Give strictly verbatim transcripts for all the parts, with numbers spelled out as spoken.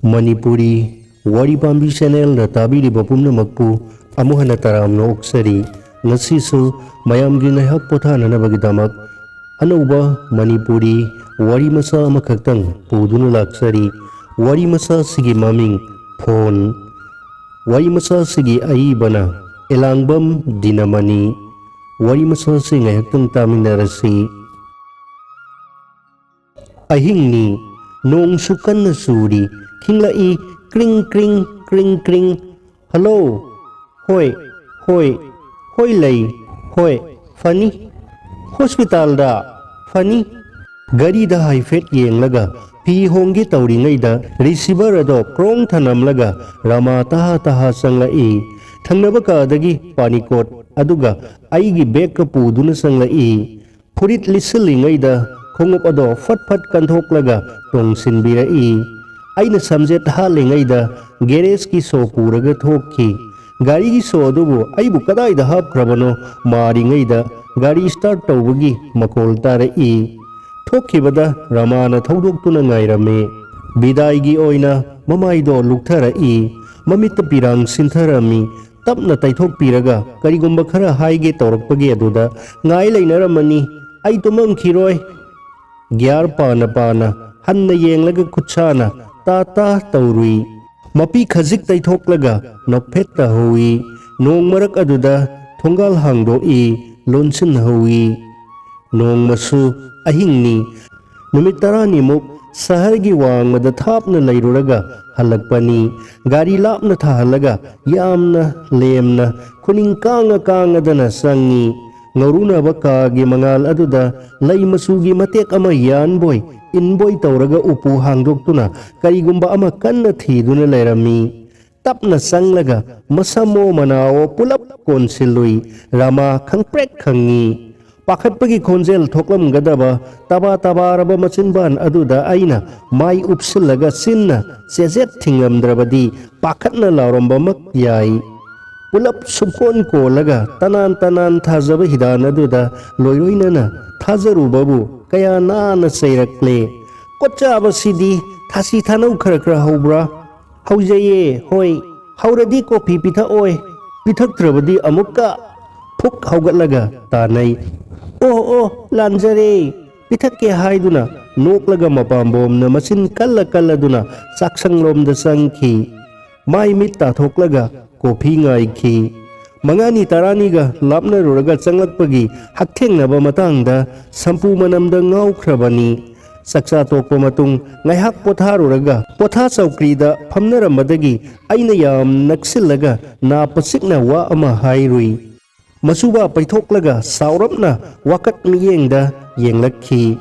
ꯃꯅꯤꯄꯨꯔꯤ ꯋꯥꯔꯤ ꯄꯥꯝꯕꯤ ꯆꯦꯅꯦꯜꯗ ꯇꯥꯕꯤꯔꯤꯕ ꯄꯨꯝꯅꯃꯛꯄꯨ ꯑꯃꯨꯛ ꯍꯟꯅ ꯇꯔꯥꯝꯅ ꯑꯣꯛꯆꯔꯤ꯫ ꯉꯁꯤꯁꯨ ꯃꯌꯥꯝꯒꯤ ꯉꯥꯏꯍꯥꯛ ꯄꯣꯊꯥꯅꯅꯕꯒꯤꯗꯃꯛ ꯑꯅꯧꯕ ꯃꯅꯤꯄꯨꯔꯤ ꯋꯥꯔꯤ ꯃꯆꯥ ꯑꯃꯈꯛꯇꯪ ꯄꯨꯗꯨꯅ ꯂꯥꯛꯆꯔꯤ꯫ ꯋꯥꯔꯤ ꯃꯆꯥꯁꯤꯒꯤ ꯃꯃꯤꯡ ꯐꯣꯟ꯫ ꯋꯥꯔꯤ ꯃꯆꯥꯁꯤꯒꯤ ꯑꯏꯕꯅ ꯑꯦꯂꯥꯡꯕꯝ ꯗꯤꯅꯃꯅꯤ꯫ ꯋꯥꯔꯤ ꯃꯆꯥꯁꯤ ꯉꯥꯏꯍꯥꯛꯇꯪ ꯇꯥꯃꯤꯟꯅꯔꯁꯤ꯫ ꯑꯍꯤꯡꯅꯤ꯫ ꯅꯣꯡꯁꯨ ꯀꯟꯅ ꯆꯨꯔꯤ꯫ ꯈꯤꯡꯂꯛꯏ꯫ ꯀ꯭ꯔꯤꯡ ꯀ꯭ꯔꯤꯡ ꯀ꯭ꯔꯤꯡ ꯀ꯭ꯔꯤꯡ꯫ "ꯍꯜꯂꯣ?" "ꯍꯣꯏ, ꯍꯣꯏ, ꯍꯣꯏ ꯂꯩ, ꯍꯣꯏ, ꯐꯅꯤ꯫" "ꯍꯣꯁꯄꯤꯇꯥꯜꯗ?" "ꯐꯅꯤ꯫" ꯒꯥꯔꯤꯗ ꯍꯥꯏꯐꯦꯠ ꯌꯦꯡꯂꯒ ꯐꯤ ꯍꯣꯡꯒꯦ ꯇꯧꯔꯤꯉꯩꯗ ꯔꯤꯁꯤꯚꯔ ꯑꯗꯣ ꯀ꯭ꯔꯣꯡ ꯊꯅꯝꯂꯒ ꯔꯃꯥ ꯇꯍꯥ ꯇꯍꯥ ꯆꯪꯂꯛꯏ꯫ ꯊꯪꯅꯕ ꯀꯥꯗꯒꯤ ꯄꯥꯅꯤꯀꯣꯠ ꯑꯗꯨꯒ ꯑꯩꯒꯤ ꯕꯦꯒꯀ ꯄꯨꯗꯨꯅ ꯆꯪꯂꯛꯏ꯫ ꯐꯨꯔꯤꯠ ꯂꯤꯠꯁꯤꯜꯂꯤꯉꯩꯗ ꯈꯣꯡꯎꯞ ꯑꯗꯣ ꯐꯠ ꯐꯠ ꯀꯟꯊꯣꯛꯂꯒ ꯇꯣꯡꯁꯤꯟꯕꯤꯔꯛꯏ꯫ ꯑꯩꯅ ꯁꯝꯖꯦꯠ ꯍꯥꯠꯂꯤꯉꯩꯗ ꯒꯦꯔꯦꯖꯀꯤ ꯁꯣ ꯄꯨꯔꯒ ꯊꯣꯛꯈꯤ꯫ ꯒꯥꯔꯤꯒꯤ ꯁꯣ ꯑꯗꯨꯕꯨ ꯑꯩꯕꯨ ꯀꯗꯥꯏꯗ ꯍꯥꯞꯈ꯭ꯔꯕꯅꯣ ꯃꯥꯔꯤꯉꯩꯗ ꯒꯥꯔꯤ ꯁ꯭ꯇꯥꯔꯠ ꯇꯧꯕꯒꯤ ꯃꯈꯣꯜ ꯇꯥꯔꯛꯏ꯫ ꯊꯣꯛꯈꯤꯕꯗ ꯔꯃꯥꯅ ꯊꯧꯗꯣꯛꯇꯨꯅ ꯉꯥꯏꯔꯝꯃꯤ꯫ ꯕꯤꯗꯥꯏꯒꯤ ꯑꯣꯏꯅ ꯃꯃꯥꯏꯗꯣ ꯂꯨꯛꯊꯔꯛꯏ꯫ ꯃꯃꯤꯠꯇ ꯄꯤꯔꯥꯡ ꯁꯤꯟꯊꯔꯝꯃꯤ꯫ ꯇꯞꯅ ꯇꯩꯊꯣꯛꯄꯤꯔꯒ ꯀꯔꯤꯒꯨꯝꯕ ꯈꯔ ꯍꯥꯏꯒꯦ ꯇꯧꯔꯛꯄꯒꯤ ꯑꯗꯨꯗ ꯉꯥꯏ ꯂꯩꯅꯔꯝꯃꯅꯤ꯫ ꯑꯩ ꯇꯨꯝꯃꯝꯈꯤꯔꯣꯏ꯫ ꯒ꯭ꯌꯥꯔ ꯄꯥꯅ ꯄꯥꯅ ꯍꯟꯅ ꯌꯦꯡꯂꯒ ꯈꯨꯠꯁꯥꯅ ꯇꯥ ꯇꯥ ꯇꯧꯔꯨꯏ꯫ ꯃꯄꯤ ꯈꯖꯤꯛ ꯇꯩꯊꯣꯛꯂꯒ ꯅꯣꯛꯐꯦꯠ ꯇꯥꯍꯧꯏ꯫ ꯅꯣꯡ ꯃꯔꯛ ꯑꯗꯨꯗ ꯊꯣꯡꯒꯥꯜ ꯍꯥꯡꯗꯣꯛꯏ, ꯂꯣꯟꯁꯤꯟꯍꯧꯏ꯫ ꯅꯣꯡꯃꯁꯨ ꯑꯍꯤꯡꯅꯤ꯫ ꯅꯨꯃꯤꯠ ꯇꯔꯥꯅꯤꯃꯨꯛ ꯁꯍꯔꯒꯤ ꯋꯥꯡꯃꯗ ꯊꯥꯞꯅ ꯂꯩꯔꯨꯔꯒ ꯍꯜꯂꯛꯄꯅꯤ꯫ ꯒꯥꯔꯤ ꯂꯥꯞꯅ ꯊꯥꯍꯜꯂꯒ ꯌꯥꯝꯅ ꯂꯦꯝꯅ ꯈꯨꯅꯤꯡ ꯀꯥꯡꯉ ꯀꯥꯡꯉꯗꯅ ꯆꯪꯉꯤ꯫ ꯉꯧꯔꯨꯅꯕ ꯀꯥꯒꯤ ꯃꯉꯥꯜ ꯑꯗꯨꯗ ꯂꯩ ꯃꯆꯨꯒꯤ ꯃꯇꯦꯛ ꯑꯃ ꯌꯥꯟꯕꯣꯏ ꯏꯟꯕꯣꯏ ꯇꯧꯔꯒ ꯎꯄꯨ ꯍꯥꯡꯗꯣꯛꯇꯨꯅ ꯀꯔꯤꯒꯨꯝꯕ ꯑꯃ ꯀꯟꯅ ꯊꯤꯗꯨꯅ ꯂꯩꯔꯝꯃꯤ꯫ ꯇꯞꯅ ꯆꯪꯂꯒ ꯃꯁꯝꯃꯣ ꯃꯅꯥꯋꯣ ꯄꯨꯂꯞ ꯀꯣꯟꯁꯤꯜꯂꯨꯏ꯫ ꯔꯃꯥ ꯈꯪꯄ꯭ꯔꯦꯛ ꯈꯪꯉꯤ꯫ ꯄꯥꯈꯠꯄꯒꯤ ꯈꯣꯟꯖꯦꯜ ꯊꯣꯛꯂꯝꯒꯗꯕ ꯇꯕꯥ ꯇꯕꯥꯔꯕ ꯃꯆꯤꯟꯕꯥꯟ ꯑꯗꯨꯗ ꯑꯩꯅ ꯃꯥꯏ ꯎꯞꯁꯤꯜꯂꯒ ꯆꯤꯟꯅ ꯆꯦꯖꯦꯠ ꯊꯤꯡꯂꯝꯗ꯭ꯔꯕꯗꯤ ꯄꯥꯈꯠꯅ ꯂꯥꯎꯔꯝꯕꯃꯛ ꯌꯥꯏ꯫ ꯄꯨꯂꯞ ꯁꯨꯞꯀꯣꯟ ꯀꯣꯜꯂꯒ ꯇꯅꯥꯟ ꯇꯅꯥꯟ ꯊꯥꯖꯕ ꯍꯤꯗꯥꯟ ꯑꯗꯨꯗ ꯂꯣꯏꯔꯣꯏꯅꯅ ꯊꯥꯖꯔꯨꯕꯕꯨ ꯀꯌꯥ ꯅꯥꯅ ꯆꯩꯔꯛꯂꯦ꯫ ꯀꯣꯠꯆꯥꯕꯁꯤꯗꯤ ꯊꯥꯁꯤ ꯊꯥꯅꯧ ꯈꯔ ꯈꯔ ꯍꯧꯕ꯭ꯔꯥ? "ꯍꯧꯖꯩꯌꯦ, ꯍꯣꯏ꯫ ꯍꯧꯔꯗꯤ ꯀꯣꯐꯤ ꯄꯤꯊꯛꯑꯣꯏ꯫ ꯄꯤꯊꯛꯇ꯭ꯔꯕꯗꯤ ꯑꯃꯨꯛꯀ ꯐꯨꯛ ꯍꯧꯒꯠꯂꯒ ꯇꯥꯅꯩ꯫ ꯑꯣ, ꯑꯣ, ꯂꯥꯟꯖꯔꯦ꯫ ꯄꯤꯊꯛꯀꯦ" ꯍꯥꯏꯗꯨꯅ ꯅꯣꯛꯂꯒ ꯃꯄꯥꯝꯕꯣꯝꯅ ꯃꯆꯤꯟ ꯀꯜꯂ ꯀꯜꯂꯗꯨꯅ ꯆꯥꯛꯁꯪꯂꯣꯝꯗ ꯆꯪꯈꯤ꯫ ꯃꯥꯏ ꯃꯤꯠ ꯇꯥꯊꯣꯛꯂꯒ ꯀꯣꯐꯤ ꯉꯥꯏꯈꯤ꯫ ꯃꯉꯥꯅꯤ ꯇꯔꯥꯅꯤꯒ ꯂꯥꯞꯅꯔꯨꯔꯒ ꯆꯪꯂꯛꯄꯒꯤ ꯍꯛꯊꯦꯡꯅꯕ ꯃꯇꯥꯡꯗ ꯁꯝꯄꯨ ꯃꯅꯝꯗ ꯉꯥꯎꯈ꯭ꯔꯕꯅꯤ꯫ ꯆꯥꯛꯆꯥ ꯇꯣꯛꯄ ꯃꯇꯨꯡ ꯉꯥꯏꯍꯥꯛ ꯄꯣꯊꯥꯔꯨꯔꯒ ꯄꯣꯊꯥ ꯆꯧꯀ꯭ꯔꯤꯗ ꯐꯝꯅꯔꯝꯕꯗꯒꯤ ꯑꯩꯅ ꯌꯥꯝ ꯅꯛꯁꯤꯜꯂꯒ ꯅꯥ ꯄꯆꯤꯛꯅ ꯋꯥ ꯑꯃ ꯍꯥꯏꯔꯨꯏ꯫ ꯃꯆꯨꯕ ꯄꯩꯊꯣꯛꯂꯒ ꯁꯥꯎꯔꯞꯅ ꯋꯥꯀꯠ ꯃꯤꯠꯌꯦꯡꯗ ꯌꯦꯡꯂꯛꯈꯤ꯫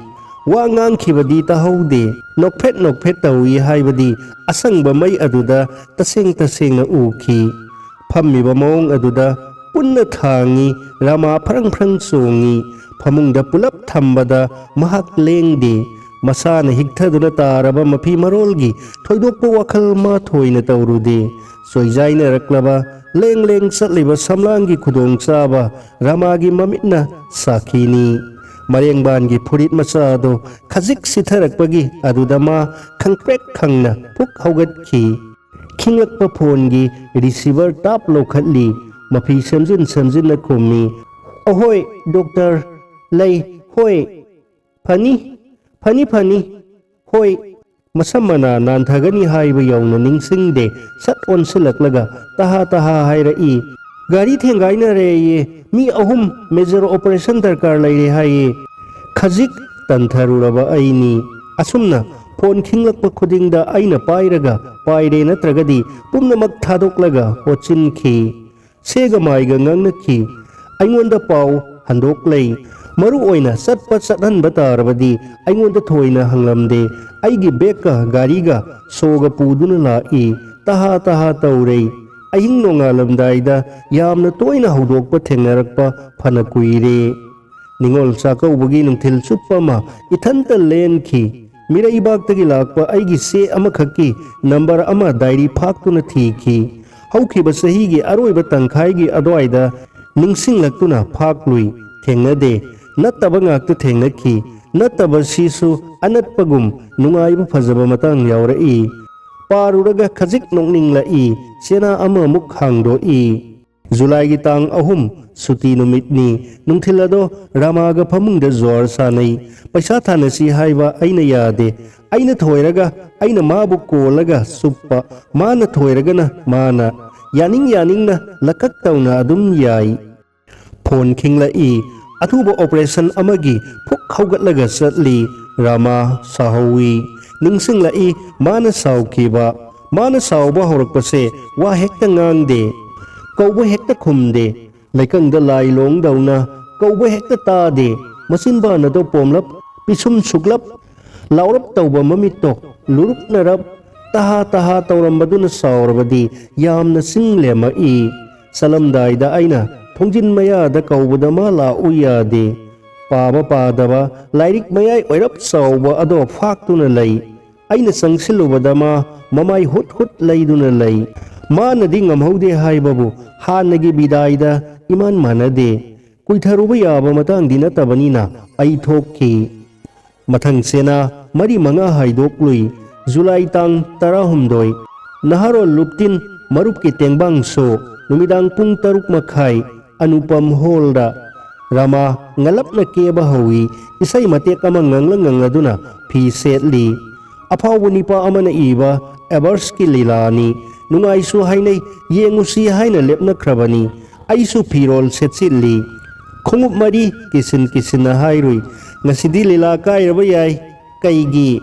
ꯋꯥ ꯉꯥꯡꯈꯤꯕꯗꯤ ꯇꯥꯍꯧꯗꯦ꯫ ꯅꯣꯛꯐꯦꯠ ꯅꯣꯛꯐꯦꯠ ꯇꯧꯏ ꯍꯥꯏꯕꯗꯤ ꯑꯁꯪꯕ ꯃꯩ ꯑꯗꯨꯗ ꯇꯁꯦꯡ ꯇꯁꯦꯡꯅ ꯎꯈꯤ꯫ ꯐꯝꯃꯤꯕ ꯃꯑꯣꯡ ꯑꯗꯨꯗ ꯄꯨꯟꯅ ꯊꯥꯡꯉꯤ, ꯔꯥꯃꯥ ꯐ꯭ꯔꯪ ꯐ꯭ꯔꯪ ꯆꯣꯡꯉꯤ꯫ ꯐꯃꯨꯡꯗ ꯄꯨꯂꯞ ꯊꯝꯕꯗ ꯃꯍꯥꯛ ꯂꯦꯡꯗꯦ꯫ ꯃꯁꯥꯅ ꯍꯤꯛꯊꯗꯨꯅ ꯇꯥꯔꯕ ꯃꯐꯤ ꯃꯔꯣꯜꯒꯤ ꯊꯣꯏꯗꯣꯛꯄ ꯋꯥꯈꯜ ꯃꯥ ꯊꯣꯏꯅ ꯇꯧꯔꯨꯗꯦ꯫ ꯆꯣꯏꯖꯥꯏꯅꯔꯛꯂꯕ ꯂꯦꯡ ꯂꯦꯡ ꯆꯠꯂꯤꯕ ꯁꯝꯂꯥꯡꯒꯤ ꯈꯨꯗꯣꯡꯆꯥꯕ ꯔꯥꯃꯥꯒꯤ ꯃꯃꯤꯠꯅ ꯁꯥꯈꯤꯅꯤ꯫ ꯃꯔꯦꯡꯕꯥꯟꯒꯤ ꯐꯨꯔꯤꯠ ꯃꯆꯥ ꯑꯗꯨ ꯈꯖꯤꯛ ꯁꯤꯊꯔꯛꯄꯒꯤ ꯑꯗꯨꯗ ꯃꯥ ꯈꯪꯄ꯭ꯔꯦꯛ ꯈꯪꯅ ꯐꯨꯛ ꯍꯧꯒꯠꯈꯤ꯫ ꯈꯤꯡꯂꯛꯄ ꯐꯣꯟꯒꯤ ꯔꯤꯁꯤꯚꯔ ꯇꯥꯞ ꯂꯧꯈꯠꯂꯤ꯫ ꯃꯐꯤ ꯁꯦꯝꯖꯤꯟ ꯁꯦꯝꯖꯤꯟꯅ ꯈꯨꯝꯃꯤ, "ꯑꯍꯣꯏ, ꯗꯣꯛꯇꯔ, ꯂꯩ, ꯍꯣꯏ, ꯐꯅꯤ, ꯐꯅꯤ, ꯐꯅꯤ, ꯍꯣꯏ"꯫ ꯃꯁꯝ ꯃꯅꯥ ꯅꯥꯟꯊꯒꯅꯤ ꯍꯥꯏꯕ ꯌꯧꯅ ꯅꯤꯡꯁꯤꯡꯗꯦ꯫ ꯁꯠ ꯑꯣꯟꯁꯤꯜꯂꯛꯂꯒ ꯇꯍꯥ ꯇꯍꯥ ꯍꯥꯏꯔꯛꯏ, "ꯒꯥꯔꯤ ꯊꯦꯡꯒꯥꯏꯅꯔꯦꯌꯦ, ꯃꯤ ꯑꯍꯨꯝ ꯃꯦꯖꯔ ꯑꯣꯄꯔꯦꯁꯟ ꯗꯔꯀꯥꯔ ꯂꯩꯔꯦ ꯍꯥꯏꯌꯦ"꯫ ꯈꯖꯤꯛ ꯇꯟꯊꯔꯨꯔꯕ ꯑꯩꯅꯤ꯫ ꯑꯁꯨꯝꯅ ꯐꯣꯟ ꯈꯤꯡꯂꯛꯄ ꯈꯨꯗꯤꯡꯗ ꯑꯩꯅ ꯄꯥꯏꯔꯒ ꯄꯥꯏꯔꯦ ꯅꯠꯇ꯭ꯔꯒꯗꯤ ꯄꯨꯝꯅꯃꯛ ꯊꯥꯗꯣꯛꯂꯒ ꯍꯣꯠꯆꯤꯟꯈꯤ꯫ ꯁꯦꯒ ꯃꯥꯏꯒ ꯉꯥꯡꯅꯈꯤ꯫ ꯑꯩꯉꯣꯟꯗ ꯄꯥꯎ ꯍꯟꯗꯣꯛꯂꯩ꯫ ꯃꯔꯨ ꯑꯣꯏꯅ ꯆꯠꯄ ꯆꯠꯍꯟꯕ ꯇꯥꯔꯕꯗꯤ ꯑꯩꯉꯣꯟꯗ ꯊꯣꯏꯅ ꯍꯪꯂꯝꯗꯦ꯫ ꯑꯩꯒꯤ ꯕꯦꯒꯀ ꯒꯥꯔꯤꯒ ꯁꯣꯒ ꯄꯨꯗꯨꯅ ꯂꯥꯛꯏ꯫ ꯇꯍꯥ ꯇꯍꯥ ꯇꯧꯔꯩ꯫ ꯑꯍꯤꯡ ꯅꯣꯡꯉꯥꯜꯂꯝꯗꯥꯏꯗ ꯌꯥꯝꯅ ꯇꯣꯏꯅ ꯍꯧꯗꯣꯛꯄ ꯊꯦꯡꯅꯔꯛꯄ ꯐꯅ ꯀꯨꯏꯔꯦ꯫ ꯅꯤꯉꯣꯜ ꯆꯥꯛꯀꯧꯕꯒꯤ ꯅꯨꯡꯊꯤꯜ ꯆꯨꯞꯄ ꯑꯃ ꯏꯊꯟꯇ ꯂꯦꯟꯈꯤ꯫ ꯃꯤꯔꯩꯕꯥꯛꯇꯒꯤ ꯂꯥꯛꯄ ꯑꯩꯒꯤ ꯆꯦ ꯑꯃꯈꯛꯀꯤ ꯅꯝꯕꯔ ꯑꯃ ꯗꯥꯏꯔꯤ ꯐꯥꯛꯇꯨꯅ ꯊꯤꯈꯤ꯫ ꯍꯧꯈꯤꯕ ꯆꯍꯤꯒꯤ ꯑꯔꯣꯏꯕ ꯇꯪꯈꯥꯏꯒꯤ ꯑꯗꯨꯋꯥꯏꯗ ꯅꯤꯡꯁꯤꯡꯂꯛꯇꯨꯅ ꯐꯥꯛꯂꯨꯏ꯫ ꯊꯦꯡꯅꯗꯦ꯫ ꯅꯠꯇꯕ ꯉꯥꯛꯇ ꯊꯦꯡꯅꯈꯤ꯫ ꯅꯠꯇꯕꯁꯤꯁꯨ ꯑꯅꯠꯄꯒꯨꯝ ꯅꯨꯡꯉꯥꯏꯕ ꯐꯖꯕ ꯃꯇꯥꯡ ꯌꯥꯎꯔꯛꯏ꯫ ꯄꯥꯔꯨꯔꯒ ꯈꯖꯤꯛ ꯅꯣꯛꯅꯤꯡꯂꯛꯏ꯫ ꯆꯦꯅꯥ ꯑꯃꯃꯨꯛ ꯍꯥꯡꯗꯣꯛꯏ꯫ ꯖꯨꯂꯥꯏꯒꯤ ꯇꯥꯡ ꯑꯍꯨꯝ, ꯁꯨꯇꯤ ꯅꯨꯃꯤꯠꯅꯤ꯫ ꯅꯨꯡꯊꯤꯜ ꯑꯗꯣ ꯔꯥꯃꯥꯒ ꯐꯃꯨꯡꯗ ꯖ꯭ꯋꯥꯔ ꯁꯥꯟꯅꯩ꯫ ꯄꯩꯁꯥ ꯊꯥꯅꯁꯤ ꯍꯥꯏꯕ ꯑꯩꯅ ꯌꯥꯗꯦ꯫ ꯑꯩꯅ ꯊꯣꯏꯔꯒ ꯑꯩꯅ ꯃꯥꯕꯨ ꯀꯣꯜꯂꯒ ꯆꯨꯞꯄ, ꯃꯥꯅ ꯊꯣꯏꯔꯒꯅ ꯃꯥꯅ꯫ ꯌꯥꯅꯤꯡ ꯌꯥꯅꯤꯡꯅ ꯂꯀꯛ ꯇꯧꯅ ꯑꯗꯨꯝ ꯌꯥꯏ꯫ ꯐꯣꯟ ꯈꯤꯡꯂꯛꯏ꯫ ꯑꯊꯨꯕ ꯑꯣꯄꯔꯦꯁꯟ ꯑꯃꯒꯤ ꯐꯨꯛ ꯍꯧꯒꯠꯂꯒ ꯆꯠꯂꯤ꯫ ꯔꯥꯃꯥ ꯁꯥꯍꯧꯋꯤ꯫ ꯅꯤꯡꯁꯤꯡꯂꯛꯏ ꯃꯥꯅ ꯁꯥꯎꯈꯤꯕ꯫ ꯃꯥꯅ ꯁꯥꯎꯕ ꯍꯧꯔꯛꯄꯁꯦ ꯋꯥ ꯍꯦꯛꯇ ꯉꯥꯡꯗꯦ꯫ ꯀꯧꯕ ꯍꯦꯛꯇ ꯈꯨꯝꯗꯦ꯫ ꯂꯩꯀꯪꯗ ꯂꯥꯏ ꯂꯣꯡꯗꯧꯅ ꯀꯧꯕ ꯍꯦꯛꯇ ꯇꯥꯗꯦ꯫ ꯃꯆꯤꯟꯕꯥꯟ ꯑꯗꯣ ꯄꯣꯝꯂꯞ, ꯄꯤꯁꯨꯝ ꯁꯨꯛꯂꯞ, ꯂꯥꯎꯔꯞ ꯇꯧꯕ ꯃꯃꯤꯠꯇꯣ ꯂꯨꯔꯨꯞꯅꯔꯞ, ꯇꯍꯥ ꯇꯍꯥ ꯇꯧꯔꯝꯕꯗꯨꯅ ꯁꯥꯎꯔꯕꯗꯤ ꯌꯥꯝꯅ ꯆꯤꯡ ꯂꯦꯝꯃꯛꯏ꯫ ꯆꯠꯂꯝꯗꯥꯏꯗ ꯑꯩꯅ ꯊꯣꯡꯖꯤꯟ ꯃꯌꯥꯗ ꯀꯧꯕꯗ ꯃꯥ ꯂꯥꯛꯎ ꯌꯥꯗꯦ꯫ ꯄꯥꯕ ꯄꯥꯗꯕ ꯂꯥꯏꯔꯤꯛ ꯃꯌꯥꯏ ꯑꯣꯏꯔꯞ ꯆꯥꯎꯕ ꯑꯗꯣ ꯐꯥꯛꯇꯨꯅ ꯂꯩ꯫ ꯑꯩꯅ ꯆꯪꯁꯤꯜꯂꯨꯕꯗ ꯃꯥ ꯃꯃꯥꯏ ꯍꯨꯠ ꯍꯨꯠ ꯂꯩꯗꯨꯅ ꯂꯩ꯫ ꯃꯥꯅꯗꯤ ꯉꯝꯍꯧꯗꯦ ꯍꯥꯏꯕꯕꯨ ꯍꯥꯟꯅꯒꯤ ꯕꯤꯗꯥꯏꯗ ꯏꯃꯥꯟ ꯃꯥꯟꯅꯗꯦ꯫ ꯀꯨꯏꯊꯔꯨꯕ ꯌꯥꯕ ꯃꯇꯥꯡꯗꯤ ꯅꯠꯇꯕꯅꯤꯅ ꯑꯩ ꯊꯣꯛꯈꯤ꯫ ꯃꯊꯪ ꯆꯦꯅꯥ ꯃꯔꯤ ꯃꯉꯥ ꯍꯥꯏꯗꯣꯛꯂꯨꯏ꯫ ꯖꯨꯂꯥꯏ ꯇꯥꯡ ꯇꯔꯥꯍꯨꯝꯗꯣꯏ꯫ ꯅꯍꯥꯔꯣꯜ ꯂꯨꯞꯇꯤꯟ ꯃꯔꯨꯞꯀꯤ ꯇꯦꯡꯕꯥꯡꯁꯨ ꯅꯨꯃꯤꯗꯥꯡ ꯄꯨꯡ ꯇꯔꯨꯛ ꯃꯈꯥꯏ ꯑꯅꯨꯄꯝ ꯍꯣꯜꯗ꯫ ꯔꯃꯥ ꯉꯂꯞꯅ ꯀꯦꯕ ꯍꯧꯏ꯫ ꯏꯁꯩ ꯃꯇꯦꯛ ꯑꯃ ꯉꯪꯂ ꯉꯪꯂꯗꯨꯅ ꯐꯤ ꯁꯦꯠꯂꯤ꯫ ꯑꯐꯥꯎꯕ ꯅꯤꯄꯥ ꯑꯃꯅ ꯏꯕ ꯑꯦꯕꯔꯁꯀꯤ ꯂꯤꯂꯥꯅꯤ꯫ ꯅꯨꯡꯉꯥꯏꯁꯨ ꯍꯥꯏꯅꯩ, ꯌꯦꯡꯉꯨꯁꯤ ꯍꯥꯏꯅ ꯂꯦꯞꯅꯈ꯭ꯔꯕꯅꯤ꯫ ꯑꯩꯁꯨ ꯐꯤꯔꯣꯜ ꯁꯦꯠꯆꯤꯜꯂꯤ꯫ ꯈꯣꯡꯎꯞ ꯃꯔꯤ ꯀꯤꯁꯤꯟ ꯀꯤꯁꯤꯟꯅ ꯍꯥꯏꯔꯨꯏ꯫ ꯉꯁꯤꯗꯤ ꯂꯤꯂꯥ ꯀꯥꯏꯔꯕ ꯌꯥꯏ꯫ ꯀꯩꯒꯤ?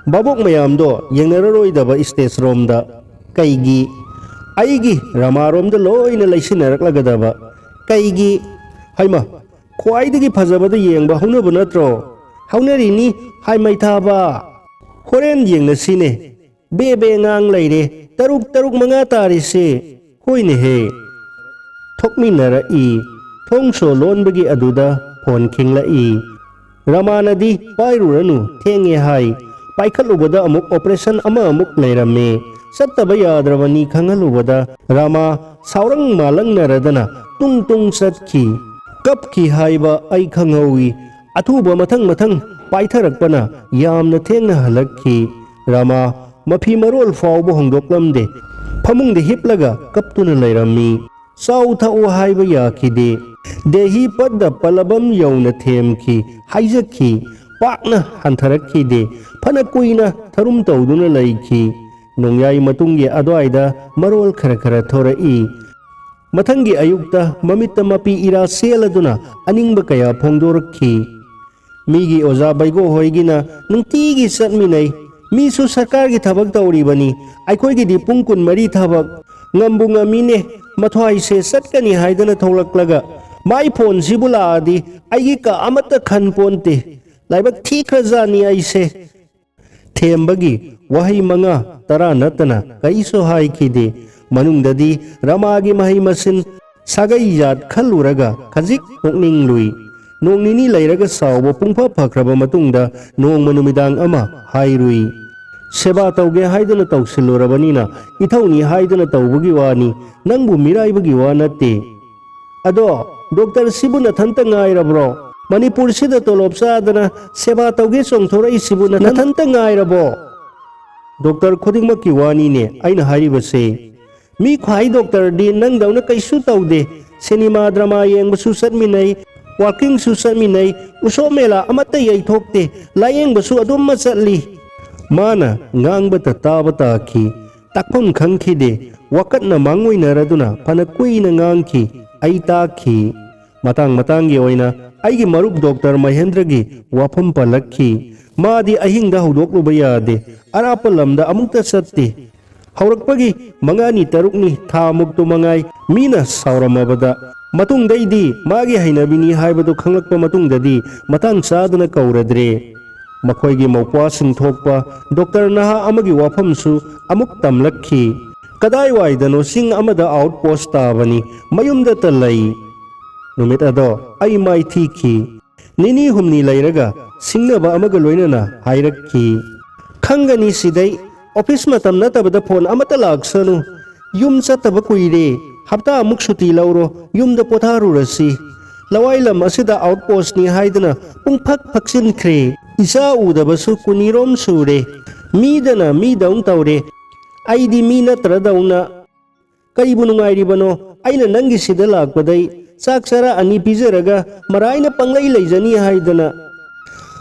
ꯚꯥꯕꯣꯛ ꯃꯌꯥꯝꯗꯣ ꯌꯦꯡꯅꯔꯔꯣꯏꯗꯕ ꯁ꯭ꯇꯦꯖ ꯔꯣꯝꯗ꯫ ꯀꯩꯒꯤ? ꯑꯩꯒꯤ ꯔꯃꯥꯔꯣꯝꯗ ꯂꯣꯏꯅ ꯂꯩꯁꯤꯟꯅꯔꯛꯂꯒꯗꯕ꯫ ꯀꯩꯒꯤ? ꯍꯩꯃ, ꯈ꯭ꯋꯥꯏꯗꯒꯤ ꯐꯖꯕꯗ ꯌꯦꯡꯕ ꯍꯧꯅꯕ ꯅꯠꯇ꯭ꯔꯣ? ꯍꯧꯅꯔꯤꯅꯤ, ꯍꯥꯏ ꯃꯩꯊꯥꯕ꯫ ꯍꯣꯔꯦꯟ ꯌꯦꯡꯅꯁꯤꯅꯦ꯫ ꯕꯦ ꯕꯦ ꯉꯥꯡ ꯂꯩꯔꯦ꯫ ꯇꯔꯨꯛ, ꯇꯔꯨꯛ ꯃꯉꯥ ꯇꯥꯔꯤꯁꯦ꯫ ꯍꯣꯏꯅꯦꯍꯦ꯫ ꯊꯣꯛꯃꯤꯟꯅꯔꯛꯏ꯫ ꯊꯣꯡꯁꯣ ꯂꯣꯟꯕꯒꯤ ꯑꯗꯨꯗ ꯐꯣꯟ ꯈꯤꯡꯂꯛꯏ꯫ ꯔꯃꯥꯅꯗꯤ ꯄꯥꯏꯔꯨꯔꯅꯨ, ꯊꯦꯡꯉꯦ ꯍꯥꯏ꯫ ꯄꯥꯏꯈꯠꯂꯨꯕꯗ ꯑꯃꯨꯛ ꯑꯣꯄꯔꯦꯁꯟ ꯑꯃ ꯑꯃꯨꯛ ꯂꯩꯔꯝꯃꯦ꯫ ꯆꯠꯇꯕ ꯌꯥꯗ꯭ꯔꯕꯅꯤ ꯈꯪꯍꯜꯂꯨꯕꯗ ꯔꯃꯥ ꯁꯥꯎꯔꯪ ꯃꯥꯂꯪꯅꯔꯗꯅ ꯇꯨꯡ ꯇꯨꯡ ꯆꯠꯈꯤ꯫ ꯀꯞꯈꯤ ꯍꯥꯏꯕ ꯑꯩ ꯈꯪꯍꯧꯏ꯫ ꯑꯊꯨꯕ ꯃꯊꯪ ꯃꯊꯪ ꯄꯥꯏꯊꯔꯛꯄꯅ ꯌꯥꯝꯅ ꯊꯦꯡꯅ ꯍꯜꯂꯛꯈꯤ꯫ ꯔꯃꯥ ꯃꯐꯤ ꯃꯔꯣꯜ ꯐꯥꯎꯕ ꯍꯣꯡꯗꯣꯛꯂꯝꯗꯦ꯫ ꯐꯃꯨꯡꯗ ꯍꯤꯞꯂꯒ ꯀꯞꯇꯨꯅ ꯂꯩꯔꯝꯃꯤ꯫ ꯆꯥꯎ ꯊꯛꯎ ꯍꯥꯏꯕ ꯌꯥꯈꯤꯗꯦ꯫ ꯗꯦꯍꯤ ꯄꯠꯇ ꯄꯂꯕꯝ ꯌꯧꯅ ꯊꯦꯝꯈꯤ, ꯍꯥꯏꯖꯈꯤ꯫ ꯄꯥꯛꯅ ꯍꯟꯊꯔꯛꯈꯤꯗꯦ꯫ ꯐꯅ ꯀꯨꯏꯅ ꯊꯔꯨꯝ ꯇꯧꯗꯨꯅ ꯂꯩꯈꯤ꯫ ꯅꯣꯡꯌꯥꯏ ꯃꯇꯨꯡꯒꯤ ꯑꯗꯨꯋꯥꯏꯗ ꯃꯔꯣꯜ ꯈꯔ ꯈꯔ ꯊꯣꯔꯛꯏ꯫ ꯃꯊꯪꯒꯤ ꯑꯌꯨꯛꯇ ꯃꯃꯤꯠꯇ ꯃꯄꯤ ꯏꯔꯥ ꯆꯦꯜꯂꯗꯨꯅ ꯑꯅꯤꯡꯕ ꯀꯌꯥ ꯐꯣꯡꯗꯣꯔꯛꯈꯤ꯫ ꯃꯤꯒꯤ ꯑꯣꯖꯥ ꯕꯩꯒꯣ ꯍꯣꯏꯒꯤꯅ ꯅꯨꯡꯇꯤꯒꯤ ꯆꯠꯃꯤꯟꯅꯩ꯫ ꯃꯤꯁꯨ ꯁꯔꯀꯥꯔꯒꯤ ꯊꯕꯛ ꯇꯧꯔꯤꯕꯅꯤ꯫ ꯑꯩꯈꯣꯏꯒꯤꯗꯤ ꯄꯨꯡ ꯀꯨꯟꯃꯔꯤ ꯊꯕꯛ꯫ ꯉꯝꯕꯨ ꯉꯝꯃꯤꯅꯦ꯫ ꯃꯊ꯭ꯋꯥꯏꯁꯦ ꯆꯠꯀꯅꯤ ꯍꯥꯏꯗꯅ ꯊꯣꯛꯂꯛꯂꯒ ꯃꯥꯏ ꯐꯣꯟꯁꯤꯕꯨ ꯂꯥꯛꯑꯗꯤ ꯑꯩꯒꯤ ꯀ ꯑꯃꯠꯇ ꯈꯟ ꯄꯣꯟꯇꯦ꯫ ꯂꯥꯏꯕꯛ ꯊꯤꯈ꯭ꯔꯖꯥꯠꯅꯤ ꯑꯩꯁꯦ꯫ ꯊꯦꯝꯕꯒꯤ ꯋꯥꯍꯩ ꯃꯉꯥ ꯇꯔꯥ ꯅꯠꯇꯅ ꯀꯔꯤꯁꯨ ꯍꯥꯏꯈꯤꯗꯦ꯫ ꯃꯅꯨꯡꯗꯗꯤ ꯔꯃꯥꯒꯤ ꯃꯍꯩ ꯃꯁꯤꯟ ꯁꯥꯒꯩ ꯖꯥꯠ ꯈꯜꯂꯨꯔꯒ ꯈꯖꯤꯛ ꯄꯨꯛꯅꯤꯡ ꯂꯨꯏ꯫ ꯅꯣꯡ ꯅꯤꯅꯤ ꯂꯩꯔꯒ ꯁꯥꯎꯕ ꯄꯨꯡꯐ ꯐꯈ꯭ꯔꯕ ꯃꯇꯨꯡꯗ ꯅꯣꯡꯃ ꯅꯨꯃꯤꯗꯥꯡ ꯑꯃ ꯍꯥꯏꯔꯨꯏ꯫ "ꯁꯦꯕꯥ ꯇꯧꯒꯦ ꯍꯥꯏꯗꯅ ꯇꯧꯁꯤꯜꯂꯨꯔꯕꯅꯤꯅ ꯏꯊꯧꯅꯤ ꯍꯥꯏꯗꯅ ꯇꯧꯕꯒꯤ ꯋꯥꯅꯤ, ꯅꯪꯕꯨ ꯃꯤꯔꯥꯏꯕꯒꯤ ꯋꯥ ꯅꯠꯇꯦ꯫ ꯑꯗꯣ ꯗꯣꯛꯇꯔꯁꯤꯕꯨ ꯅꯊꯟꯇ ꯉꯥꯏꯔꯕ꯭ꯔꯣ? ꯃꯅꯤꯄꯨꯔꯁꯤꯗ ꯇꯣꯂꯣꯞ ꯆꯥꯗꯅ ꯁꯦꯕꯥ ꯇꯧꯒꯦ ꯆꯣꯡꯊꯣꯔꯛꯏꯁꯤꯕꯨ ꯅꯊꯟꯇ ꯉꯥꯏꯔꯕꯣ?" "ꯗꯣꯛꯇꯔ ꯈꯨꯗꯤꯡꯃꯛꯀꯤ ꯋꯥꯅꯤꯅꯦ ꯑꯩꯅ ꯍꯥꯏꯔꯤꯕꯁꯦ꯫ ꯃꯤ ꯈ꯭ꯋꯥꯏ ꯗꯣꯛꯇꯔꯗꯤ ꯅꯪꯗꯧꯅ ꯀꯩꯁꯨ ꯇꯧꯗꯦ꯫ ꯁꯤꯅꯦꯃꯥ ꯗ꯭ꯔꯃꯥ ꯌꯦꯡꯕꯁꯨ ꯆꯠꯃꯤꯟꯅꯩ, ꯋꯥꯀꯤꯡꯁꯨ ꯆꯠꯃꯤꯟꯅꯩ, ꯎꯁꯣꯞ ꯃꯦꯂꯥ ꯑꯃꯠꯇ ꯌꯩꯊꯣꯛꯇꯦ, ꯂꯥꯌꯦꯡꯕꯁꯨ ꯑꯗꯨꯝꯃ ꯆꯠꯂꯤ꯫" ꯃꯥꯅ ꯉꯥꯡꯕꯇ ꯇꯥꯕ ꯇꯥꯈꯤ꯫ ꯇꯥꯛꯐꯝ ꯈꯪꯈꯤꯗꯦ꯫ ꯋꯥꯀꯠꯅ ꯃꯥꯡꯑꯣꯏꯅꯔꯗꯨꯅ ꯐꯅ ꯀꯨꯏꯅ ꯉꯥꯡꯈꯤ꯫ ꯑꯩ ꯇꯥꯈꯤ꯫ ꯃꯇꯥꯡ ꯃꯇꯥꯡꯒꯤ ꯑꯣꯏꯅ ꯑꯩꯒꯤ ꯃꯔꯨꯞ ꯗꯣꯛꯇꯔ ꯃꯍꯦꯟꯗ꯭ꯔꯒꯤ ꯋꯥꯐꯝ ꯄꯜꯂꯛꯈꯤ꯫ ꯃꯥꯗꯤ ꯑꯍꯤꯡꯗ ꯍꯧꯗꯣꯛꯂꯨꯕ ꯌꯥꯗꯦ꯫ ꯑꯔꯥꯞꯄ ꯂꯝꯗ ꯑꯃꯨꯛꯇ ꯆꯠꯇꯦ꯫ ꯍꯧꯔꯛꯄꯒꯤ ꯃꯉꯥꯅꯤ ꯇꯔꯨꯛꯅꯤ ꯊꯥ ꯃꯨꯛꯇꯨ ꯃꯉꯥꯏ ꯃꯤꯅ ꯁꯥꯎꯔꯝꯃꯕꯗ꯫ ꯃꯇꯨꯡꯗꯩꯗꯤ ꯃꯥꯒꯤ ꯍꯩꯅꯕꯤꯅꯤ ꯍꯥꯏꯕꯗꯨ ꯈꯪꯂꯛꯄ ꯃꯇꯨꯡꯗꯗꯤ ꯃꯇꯥꯡ ꯆꯥꯗꯅ ꯀꯧꯔꯗ꯭ꯔꯦ꯫ ꯃꯈꯣꯏꯒꯤ ꯃꯧꯄ꯭ꯋꯥꯁꯤꯡ ꯊꯣꯛꯄ ꯗꯣꯛꯇꯔ ꯅꯍꯥ ꯑꯃꯒꯤ ꯋꯥꯐꯝꯁꯨ ꯑꯃꯨꯛ ꯇꯝꯂꯛꯈꯤ꯫ "ꯀꯗꯥꯏꯋꯥꯏꯗꯅꯣ ꯆꯤꯡ ꯑꯃꯗ ꯑꯥꯎꯠ ꯄꯣꯁ ꯇꯥꯕꯅꯤ, ꯃꯌꯨꯝꯗꯇ ꯂꯩ꯫" ꯅꯨꯃꯤꯠ ꯑꯗꯣ ꯑꯩ ꯃꯥꯏ ꯊꯤꯈꯤ꯫ ꯅꯤꯅꯤ ꯍꯨꯝꯅꯤ ꯂꯩꯔꯒ ꯁꯤꯡꯅꯕ ꯑꯃꯒ ꯂꯣꯏꯅꯅ ꯍꯥꯏꯔꯛꯈꯤ꯫ "ꯈꯪꯒꯅꯤ ꯁꯤꯗꯩ, ꯑꯣꯐꯤꯁ ꯃꯇꯝ ꯅꯠꯇꯕꯗ ꯐꯣꯟ ꯑꯃꯠꯇ ꯂꯥꯛꯁꯅꯨ꯫ ꯌꯨꯝ ꯆꯠꯇꯕ ꯀꯨꯏꯔꯦ꯫ ꯍꯞꯇꯥ ꯑꯃꯨꯛ ꯁꯨꯇꯤ ꯂꯧꯔꯣ, ꯌꯨꯝꯗ ꯄꯣꯊꯥꯔꯨꯔꯁꯤ꯫ ꯂꯋꯥꯏ ꯂꯝ ꯑꯁꯤꯗ ꯑꯥꯎꯠ ꯄꯣꯁꯅꯤ ꯍꯥꯏꯗꯨꯅ ꯄꯨꯡꯐꯛ ꯐꯛꯆꯤꯟꯈ꯭ꯔꯦ꯫" "ꯏꯆꯥ ꯎꯗꯕꯁꯨ ꯀꯨꯟꯅꯤꯔꯣꯝ ꯁꯨꯔꯦ꯫ ꯃꯤꯗꯅ ꯃꯤꯗꯧ ꯇꯧꯔꯦ꯫ ꯑꯩꯗꯤ ꯃꯤ ꯅꯠꯇ꯭ꯔꯗꯧꯅ꯫ ꯀꯔꯤꯕꯨ ꯅꯨꯡꯉꯥꯏꯔꯤꯕꯅꯣ? ꯑꯩꯅ ꯅꯪꯒꯤꯁꯤꯗ ꯂꯥꯛꯄꯗꯩ ꯆꯥꯛ ꯆꯔꯥ ꯑꯅꯤ ꯄꯤꯖꯔꯒ ꯃꯔꯥꯏꯅ ꯄꯪꯂꯩ ꯂꯩꯖꯅꯤ ꯍꯥꯏꯗꯅ"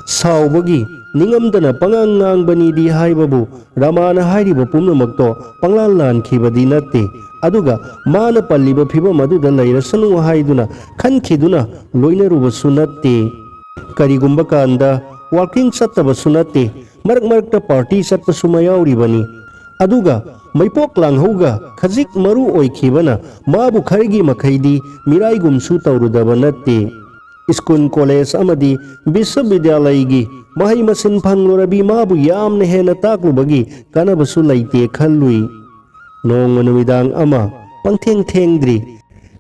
ꯁꯥꯎꯕꯒꯤ ꯅꯤꯡꯉꯝꯗꯅ ꯄꯉꯥꯡ ꯉꯥꯡꯕꯅꯤꯗꯤ ꯍꯥꯏꯕꯕꯨ ꯔꯃꯥꯅ ꯍꯥꯏꯔꯤꯕ ꯄꯨꯝꯅꯃꯛꯇꯣ ꯄꯪꯂꯥꯟ ꯂꯥꯟꯈꯤꯕꯗꯤ ꯅꯠꯇꯦ꯫ ꯑꯗꯨꯒ ꯃꯥꯅ ꯄꯜꯂꯤꯕ ꯐꯤꯕꯝ ꯑꯗꯨꯗ ꯂꯩꯔꯁꯅꯨ ꯍꯥꯏꯗꯨꯅ ꯈꯟꯈꯤꯗꯨꯅ ꯂꯣꯏꯅꯔꯨꯕꯁꯨ ꯅꯠꯇꯦ꯫ ꯀꯔꯤꯒꯨꯝꯕ ꯀꯥꯟꯗ ꯋꯥꯛꯀꯤꯡ ꯆꯠꯇꯕꯁꯨ ꯅꯠꯇꯦ꯫ ꯃꯔꯛ ꯃꯔꯛꯇ ꯄꯥꯔꯇꯤ ꯆꯠꯄꯁꯨ ꯃꯌꯥꯎꯔꯤꯕꯅꯤ꯫ ꯑꯗꯨꯒ ꯃꯩꯄꯣꯛ ꯂꯥꯡꯍꯧꯒ ꯈꯖꯤꯛ ꯃꯔꯨ ꯑꯣꯏꯈꯤꯕꯅ ꯃꯥꯕꯨ ꯈꯔꯒꯤ ꯃꯈꯩꯗꯤ ꯃꯤꯔꯥꯏꯒꯨꯝꯁꯨ ꯇꯧꯔꯨꯗꯕ ꯅꯠꯇꯦ꯫ ꯁ꯭ꯀꯨꯜ, ꯀꯣꯂꯦꯖ ꯑꯃꯗꯤ ꯕꯤꯁ꯭ꯋꯕꯤꯗ꯭ꯌꯥꯂꯌꯒꯤ ꯃꯍꯩ ꯃꯁꯤꯡ ꯐꯪꯂꯨꯔꯕꯤ ꯃꯥꯕꯨ ꯌꯥꯝꯅ ꯍꯦꯟꯅ ꯇꯥꯛꯂꯨꯕꯒꯤ ꯀꯥꯟꯅꯕꯁꯨ ꯂꯩꯇꯦ ꯈꯜꯂꯨꯏ꯫ ꯅꯣꯡꯃ ꯅꯨꯃꯤꯗꯥꯡ ꯑꯃ ꯄꯪꯊꯦꯡ ꯊꯦꯡꯗ꯭ꯔꯤ꯫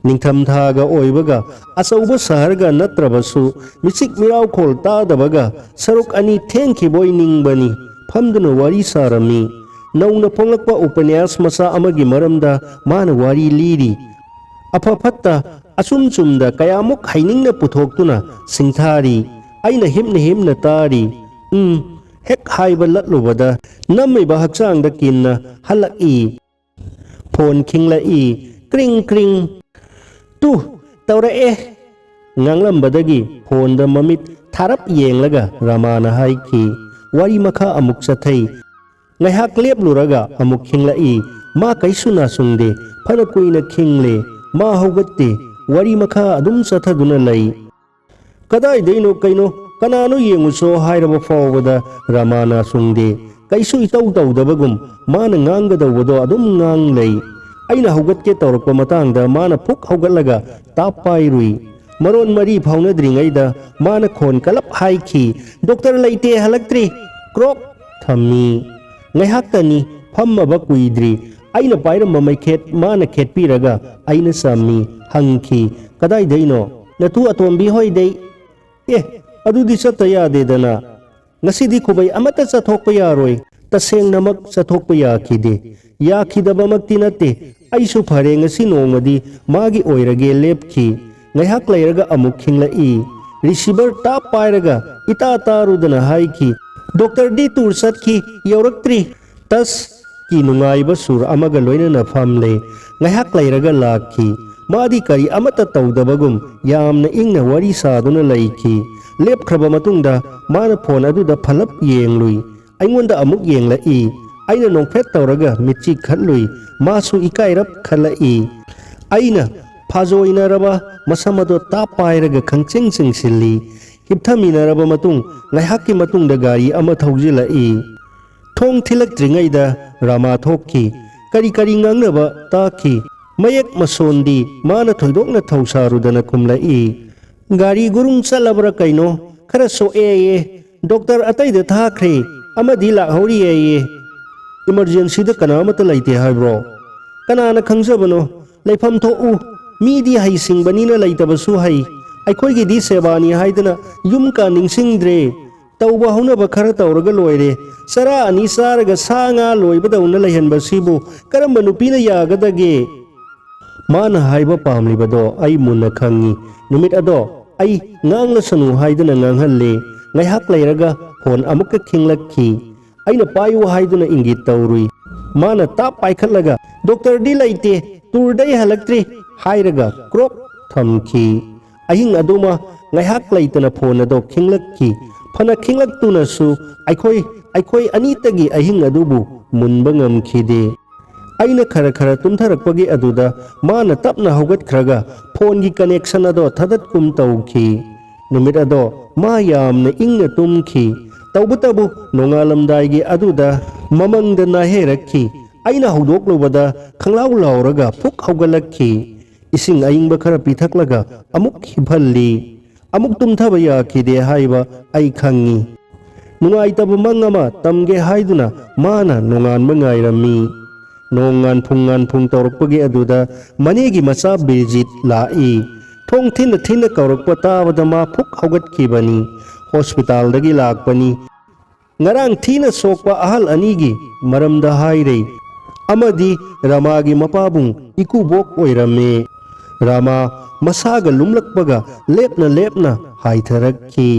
ꯅꯤꯡꯊꯝꯊꯥꯒ ꯑꯣꯏꯕꯒ ꯑꯆꯧꯕ ꯁꯍꯔꯒ ꯅꯠꯇ꯭ꯔꯕꯁꯨ ꯃꯤꯆꯤꯛ ꯃꯤꯔꯥꯎꯈꯣꯜ ꯇꯥꯗꯕꯒ ꯁꯔꯨꯛ ꯑꯅꯤ ꯊꯦꯡꯈꯤꯕꯣꯏ ꯅꯤꯡꯕꯅꯤ꯫ ꯐꯝꯗꯨꯅ ꯋꯥꯔꯤ ꯁꯥꯔꯝꯃꯤ꯫ ꯅꯧꯅ ꯐꯣꯡꯂꯛꯄ ꯎꯄꯅ꯭ꯌꯥꯁ ꯃꯆꯥ ꯑꯃꯒꯤ ꯃꯔꯝꯗ ꯃꯥꯅ ꯋꯥꯔꯤ ꯂꯤꯔꯤ꯫ ꯑꯐ ꯐꯠꯇ, ꯑꯆꯨꯝ ꯆꯨꯝꯗ ꯀꯌꯥꯃꯨꯛ ꯍꯩꯅꯤꯡꯅ ꯄꯨꯊꯣꯛꯇꯨꯅ ꯁꯤꯡꯊꯥꯔꯤ꯫ ꯑꯩꯅ ꯍꯤꯞꯅ ꯍꯤꯞꯅ ꯇꯥꯔꯤ꯫ ꯎꯝ, ꯍꯦꯛ ꯍꯥꯏꯕ ꯂꯠꯂꯨꯕꯗ ꯅꯝꯃꯤꯕ ꯍꯛꯆꯥꯡꯗ ꯀꯤꯟꯅ ꯍꯜꯂꯛꯏ꯫ ꯐꯣꯟ ꯈꯤꯡꯂꯛꯏ꯫ ꯀ꯭ꯔꯤꯡ ꯀ꯭ꯔꯤꯡ꯫ "ꯇꯨ, ꯇꯧꯔꯛꯑꯦ!" ꯉꯥꯡꯂꯝꯕꯗꯒꯤ ꯐꯣꯟꯗ ꯃꯃꯤꯠ ꯊꯥꯔꯞ ꯌꯦꯡꯂꯒ ꯔꯃꯥꯅ ꯍꯥꯏꯈꯤ꯫ ꯋꯥꯔꯤ ꯃꯈꯥ ꯑꯃꯨꯛ ꯆꯠꯊꯩ꯫ ꯉꯥꯏꯍꯥꯛ ꯂꯦꯞꯂꯨꯔꯒ ꯑꯃꯨꯛ ꯈꯤꯡꯂꯛꯏ꯫ ꯃꯥ ꯀꯩꯁꯨ ꯅꯥꯁꯨꯡꯗꯦ꯫ ꯐꯅ ꯀꯨꯏꯅ ꯈꯤꯡꯂꯦ꯫ ꯃꯥ ꯍꯧꯒꯠꯇꯦ꯫ ꯋꯥꯔꯤ ꯃꯈꯥ ꯑꯗꯨꯝ ꯆꯠꯊꯗꯨꯅ ꯂꯩ꯫ "ꯀꯗꯥꯏꯗꯩꯅꯣ ꯀꯩꯅꯣ, ꯀꯅꯥꯅꯣ ꯌꯦꯡꯉꯨꯆꯣ" ꯍꯥꯏꯔꯕ ꯐꯥꯎꯕꯗ ꯔꯃꯥꯅꯥ ꯁꯨꯡꯗꯦ꯫ ꯀꯩꯁꯨ ꯏꯇꯧ ꯇꯧꯗꯕꯒꯨꯝ ꯃꯥꯅ ꯉꯥꯡꯒꯗꯧꯕꯗꯣ ꯑꯗꯨꯝ ꯉꯥꯡ ꯂꯩ꯫ ꯑꯩꯅ ꯍꯧꯒꯠꯀꯦ ꯇꯧꯔꯛꯄ ꯃꯇꯥꯡꯗ ꯃꯥꯅ ꯐꯨꯛ ꯍꯧꯒꯠꯂꯒ ꯇꯥꯞ ꯄꯥꯏꯔꯨꯏ꯫ ꯃꯔꯣꯟ ꯃꯔꯤ ꯐꯥꯎꯅꯗ꯭ꯔꯤꯉꯩꯗ ꯃꯥꯅ ꯈꯣꯟ ꯀꯂꯞ ꯍꯥꯏꯈꯤ, "ꯗꯣꯛꯇꯔ ꯂꯩꯇꯦ, ꯍꯜꯂꯛꯇ꯭ꯔꯤ"꯫ ꯀ꯭ꯔꯣꯛ ꯊꯝꯃꯤ꯫ ꯉꯥꯏꯍꯥꯛꯇꯅꯤ, ꯐꯝꯃꯕ ꯀꯨꯏꯗ꯭ꯔꯤ꯫ ꯑꯩꯅ ꯄꯥꯏꯔꯝꯕ ꯃꯩꯈꯦꯠ ꯃꯥꯅ ꯈꯦꯠꯄꯤꯔꯒ ꯑꯩꯅ ꯆꯝꯃꯤ꯫ ꯍꯪꯈꯤ, "ꯀꯗꯥꯏꯗꯩꯅꯣ?" "ꯅꯇꯨ ꯑꯇꯣꯝꯕꯤ ꯍꯣꯏꯗꯩ"꯫ "ꯑꯦ, ꯑꯗꯨꯗꯤ ꯆꯠꯇ ꯌꯥꯗꯦꯗꯅ"꯫ "ꯉꯁꯤꯗꯤ ꯈꯨꯕꯩ ꯑꯃꯠꯇ ꯆꯠꯊꯣꯛꯄ ꯌꯥꯔꯣꯏ"꯫ ꯇꯁꯦꯡꯅꯃꯛ ꯆꯠꯊꯣꯛꯄ ꯌꯥꯈꯤꯗꯦ꯫ ꯌꯥꯈꯤꯗꯕꯃꯛꯇꯤ ꯅꯠꯇꯦ꯫ ꯑꯩꯁꯨ ꯐꯔꯦ, ꯉꯁꯤ ꯅꯣꯡꯃꯗꯤ ꯃꯥꯒꯤ ꯑꯣꯏꯔꯒꯦ ꯂꯦꯞꯈꯤ꯫ ꯉꯥꯏꯍꯥꯛ ꯂꯩꯔꯒ ꯑꯃꯨꯛ ꯈꯤꯡꯂꯛꯏ꯫ ꯔꯤꯁꯤꯚꯔ ꯇꯥꯞ ꯄꯥꯏꯔꯒ ꯏꯇꯥ ꯇꯥꯔꯨꯗꯅ ꯍꯥꯏꯈꯤ, "ꯗꯣꯛꯇꯔꯗꯤ ꯇꯨꯔ ꯆꯠꯈꯤ, ꯌꯧꯔꯛꯇ꯭ꯔꯤ꯫" ꯇꯁꯀꯤ ꯅꯨꯡꯉꯥꯏꯕ ꯁꯨꯔ ꯑꯃꯒ ꯂꯣꯏꯅꯅ ꯐꯝꯂꯦ꯫ ꯉꯥꯏꯍꯥꯛ ꯂꯩꯔꯒ ꯂꯥꯛꯈꯤ꯫ ꯃꯥꯗꯤ ꯀꯔꯤ ꯑꯃꯠꯇ ꯇꯧꯗꯕꯒꯨꯝ ꯌꯥꯝꯅ ꯏꯪꯅ ꯋꯥꯔꯤ ꯁꯥꯗꯨꯅ ꯂꯩꯈꯤ꯫ ꯂꯦꯞꯈ꯭ꯔꯕ ꯃꯇꯨꯡꯗ ꯃꯥꯅ ꯐꯣꯟ ꯑꯗꯨꯗ ꯐꯂꯞ ꯌꯦꯡꯂꯨꯏ꯫ ꯑꯩꯉꯣꯟꯗ ꯑꯃꯨꯛ ꯌꯦꯡꯂꯛꯏ꯫ ꯑꯩꯅ ꯅꯣꯛꯐꯦꯠ ꯇꯧꯔꯒ ꯃꯤꯠꯆꯤ ꯈꯠꯂꯨꯏ꯫ ꯃꯥꯁꯨ ꯏꯀꯥꯏꯔꯞ ꯈꯠꯂꯛꯏ꯫ ꯑꯩꯅ ꯐꯥꯖꯣꯏꯅꯔꯕ ꯃꯁꯝ ꯑꯗꯣ ꯇꯥꯞ ꯄꯥꯏꯔꯒ ꯈꯪꯆꯤꯡ ꯆꯤꯡꯁꯤꯜꯂꯤ꯫ ꯍꯤꯞꯊꯃꯤꯟꯅꯔꯕ ꯃꯇꯨꯡ ꯉꯥꯏꯍꯥꯛꯀꯤ ꯃꯇꯨꯡꯗ ꯒꯥꯔꯤ ꯑꯃ ꯊꯧꯖꯤꯜꯂꯛꯏ꯫ ꯊꯣꯡ ꯊꯤꯜꯂꯛꯇ꯭ꯔꯤꯉꯩꯗ ꯔꯥꯃꯥ ꯊꯣꯛꯈꯤ꯫ ꯀꯔꯤ ꯀꯔꯤ ꯉꯥꯡꯅꯕ ꯇꯥꯈꯤ꯫ ꯃꯌꯦꯛ ꯃꯁꯣꯟꯗꯤ ꯃꯥꯅ ꯊꯣꯏꯗꯣꯛꯅ ꯊꯧꯁꯥꯔꯨꯗꯅ ꯈꯨꯝꯂꯛꯏ꯫ "ꯒꯥꯔꯤ ꯒꯨꯔꯨꯡ ꯆꯠꯂꯕ꯭ꯔꯥ ꯀꯩꯅꯣ? ꯈꯔ ꯁꯣꯛꯑꯦꯌꯦ꯫ ꯗꯣꯛꯇꯔ ꯑꯇꯩꯗ ꯊꯥꯈ꯭ꯔꯦ꯫ ꯑꯃꯗꯤ ꯂꯥꯛꯍꯧꯔꯤꯌꯦꯌꯦ꯫" "ꯏꯃꯔꯖꯦꯟꯁꯤꯗ ꯀꯅꯥ ꯑꯃꯠꯇ ꯂꯩꯇꯦ ꯍꯥꯏꯕ꯭ꯔꯣ?" "ꯀꯅꯥꯅ ꯈꯪꯖꯕꯅꯣ? ꯂꯩꯐꯝ ꯊꯣꯛꯎ꯫ ꯃꯤꯗꯤ ꯍꯩꯁꯤꯡꯕꯅꯤꯅ ꯂꯩꯇꯕꯁꯨ ꯍꯩ꯫ ꯑꯩꯈꯣꯏꯒꯤꯗꯤ ꯁꯦꯕꯥꯅꯤ ꯍꯥꯏꯗꯅ ꯌꯨꯝ ꯀꯥ ꯅꯤꯡꯁꯤꯡꯗ꯭ꯔꯦ꯫ ꯇꯧꯕ ꯍꯧꯅꯕ ꯈꯔ ꯇꯧꯔꯒ ꯂꯣꯏꯔꯦ꯫ ꯆꯔꯥ ꯑꯅꯤ ꯆꯥꯔꯒ ꯁꯥ ꯉꯥ ꯂꯣꯏꯕꯗꯧꯅ ꯂꯩꯍꯟꯕꯁꯤꯕꯨ ꯀꯔꯝꯕ ꯅꯨꯄꯤꯅ ꯌꯥꯒꯗꯒꯦ?" ꯃꯥꯅ ꯍꯥꯏꯕ ꯄꯥꯝꯂꯤꯕꯗꯣ ꯑꯩ ꯃꯨꯟꯅ ꯈꯪꯏ꯫ ꯅꯨꯃꯤꯠ ꯑꯗꯣ ꯑꯩ ꯉꯥꯡꯂꯁꯅꯨ ꯍꯥꯏꯗꯨꯅ ꯉꯥꯡꯍꯜꯂꯦ꯫ ꯉꯥꯏꯍꯥꯛ ꯂꯩꯔꯒ ꯐꯣꯟ ꯑꯃꯨꯛꯀ ꯈꯤꯡꯂꯛꯈꯤ꯫ ꯑꯩꯅ ꯄꯥꯏꯌꯨ ꯍꯥꯏꯗꯨꯅ ꯏꯪꯒꯤꯠ ꯇꯧꯔꯨꯏ꯫ ꯃꯥꯅ ꯇꯥꯞ ꯄꯥꯏꯈꯠꯂꯒ, "ꯗꯣꯛꯇꯔꯗꯤ ꯂꯩꯇꯦ, ꯇꯨꯔꯗꯩ ꯍꯜꯂꯛꯇ꯭ꯔꯤ" ꯍꯥꯏꯔꯒ ꯀ꯭ꯔꯣꯛ ꯊꯝꯈꯤ꯫ ꯑꯍꯤꯡ ꯑꯗꯨꯃ ꯉꯥꯏꯍꯥꯛ ꯂꯩꯇꯅ ꯐꯣꯟ ꯑꯗꯣ ꯈꯤꯡꯂꯛꯈꯤ꯫ ꯐꯅ ꯈꯤꯡꯂꯛꯇꯨꯅꯁꯨ ꯑꯩꯈꯣꯏ, ꯑꯩꯈꯣꯏ ꯑꯅꯤꯇꯒꯤ ꯑꯍꯤꯡ ꯑꯗꯨꯕꯨ ꯃꯨꯟꯕ ꯉꯝꯈꯤꯗꯦ꯫ ꯑꯩꯅ ꯈꯔ ꯈꯔ ꯇꯨꯝꯊꯔꯛꯄꯒꯤ ꯑꯗꯨꯗ ꯃꯥꯅ ꯇꯞꯅ ꯍꯧꯒꯠꯈ꯭ꯔꯒ ꯐꯣꯟꯒꯤ ꯀꯅꯦꯛꯁꯟ ꯑꯗꯣ ꯊꯥꯗꯠꯀꯨꯝ ꯇꯧꯈꯤ꯫ ꯅꯨꯃꯤꯠ ꯑꯗꯣ ꯃꯥ ꯌꯥꯝꯅ ꯏꯪꯅ ꯇꯨꯝꯈꯤ꯫ ꯇꯧꯕꯇꯕꯨ ꯅꯣꯡꯉꯥꯜꯂꯝꯗꯥꯏꯒꯤ ꯑꯗꯨꯗ ꯃꯃꯪꯗ ꯅꯥꯏꯍꯩꯔꯛꯈꯤ꯫ ꯑꯩꯅ ꯍꯧꯗꯣꯛꯂꯨꯕꯗ ꯈꯪꯂꯥꯎ ꯂꯥꯎꯔꯒ ꯐꯨꯛ ꯍꯧꯒꯠꯂꯛꯈꯤ꯫ ꯏꯁꯤꯡ ꯑꯏꯪꯕ ꯈꯔ ꯄꯤꯊꯛꯂꯒ ꯑꯃꯨꯛ ꯍꯤꯞꯍꯜꯂꯤ꯫ ꯑꯃꯨꯛ ꯇꯨꯝꯊꯕ ꯌꯥꯈꯤꯗꯦ ꯍꯥꯏꯕ ꯑꯩ ꯈꯪꯉꯤ꯫ ꯅꯨꯡꯉꯥꯏꯇꯕ ꯃꯪ ꯑꯃ ꯇꯝꯒꯦ ꯍꯥꯏꯗꯨꯅ ꯃꯥꯅ ꯅꯣꯡꯉꯥꯟꯕ ꯉꯥꯏꯔꯝꯃꯤ꯫ ꯅꯣꯡ ꯉꯥꯟꯐꯨꯡ ꯉꯥꯟꯐꯨꯡ ꯇꯧꯔꯛꯄꯒꯤ ꯑꯗꯨꯗ ꯃꯅꯦꯒꯤ ꯃꯆꯥ ꯕꯤꯔꯖꯤꯠ ꯂꯥꯛꯏ꯫ ꯊꯣꯡ ꯊꯤꯟꯅ ꯊꯤꯟꯅ ꯀꯧꯔꯛꯄ ꯇꯥꯕꯗ ꯃꯥ ꯐꯨꯛ ꯍꯧꯒꯠꯈꯤꯕꯅꯤ꯫ ꯍꯣꯁꯄꯤꯇꯥꯜꯗꯒꯤ ꯂꯥꯛꯄꯅꯤ꯫ ꯉꯔꯥꯡ ꯊꯤꯅ ꯁꯣꯛꯄ ꯑꯍꯜ ꯑꯅꯤꯒꯤ ꯃꯔꯝꯗ ꯍꯥꯏꯔꯦ꯫ ꯑꯃꯗꯤ ꯔꯃꯥꯒꯤ ꯃꯄꯥꯕꯨꯡ ꯏꯀꯨꯕꯣꯛ ꯑꯣꯏꯔꯝꯃꯦ꯫ ꯔꯥꯃꯥ ꯃꯁꯥꯒ ꯂꯨꯝꯂꯛꯄꯒ ꯂꯦꯞꯅ ꯂꯦꯞꯅ ꯍꯥꯏꯊꯔꯛꯈꯤ꯫